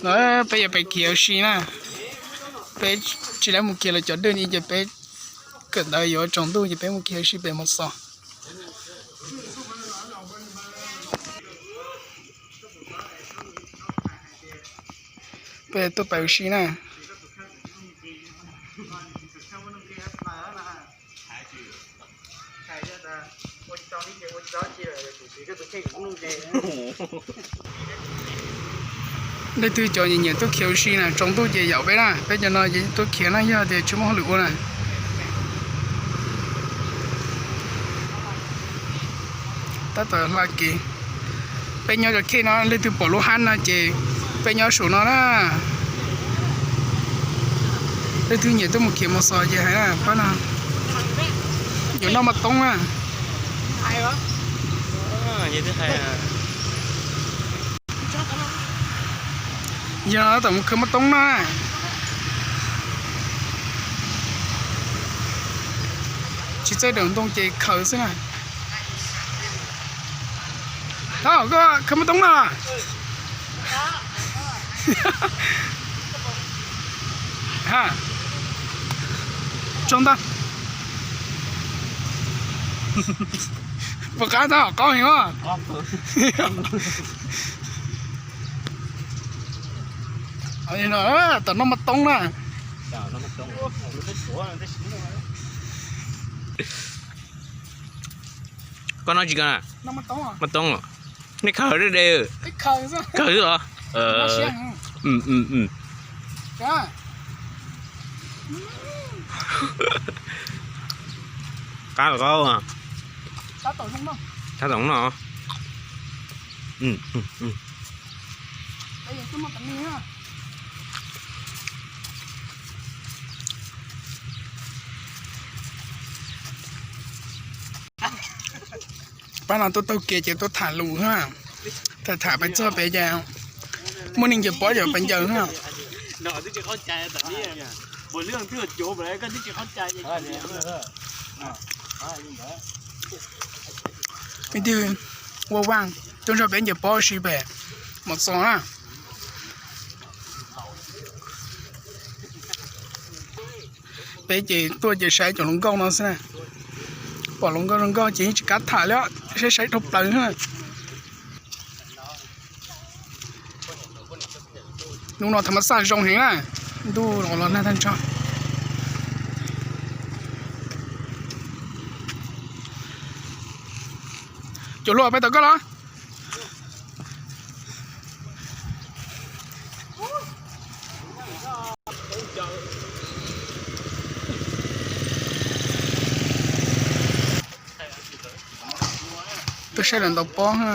No peb yuav pem khiav ua si na. Peb tsis tau mus khiav los cov dej ni ces peb kawm ntawv yuav tsaus ntuj ces peb mus khiav ua si pem Mos Xos. Peb tuaj pem ua si na. Leej twg cov nyiam nyiam tuaj khiav ua si na, tsaus ntuj ces yaum peb na, peb cov no ces tuaj khiav na, yog tias tsis muaj hauj lwm ua na. Tab tom hla kev. Peb nyob cov khej no, leej twg pom lub hab no ces peb nyob saum no na. Leej twg nyiam tuaj mus khiav Mos Xos ces hais na, pab no. Yuav noj maj toob na. Yog no tam mus khaws maj toob no na. Tsis txawj daws ntoo ces khaws xwb na. Thaum koj khaws maj toob no. Tso ntag. Puas qab tab, qaub heev os. Tam noj maj toob na. Koj noj tsis koj? Maj toob os. Nej khaws de de. Khaws xwb los? Qab los qaub? Tab tom no. Pab no tuaj taug kev ces tuaj tham lus na. Tham tham pes txog pem ces muaj neeg ncaws pob ces pes ncaws na. Ib tug ua vaj tuaj nrog peb ncaws pob ua si pem Mos Xos na. Peb ces tuaj ces saib cov hluas nkauj no xwb na. Pom hluas nkauj zoo nkauj ces yeej tsis kam tham li, saib saib dhau plaws na. Hnub no thaum mas xaj zoo heev na, ntuj los nag tag nrho. Cov hluas peb tom koj los. Tuaj saib lawv ntaus pob na.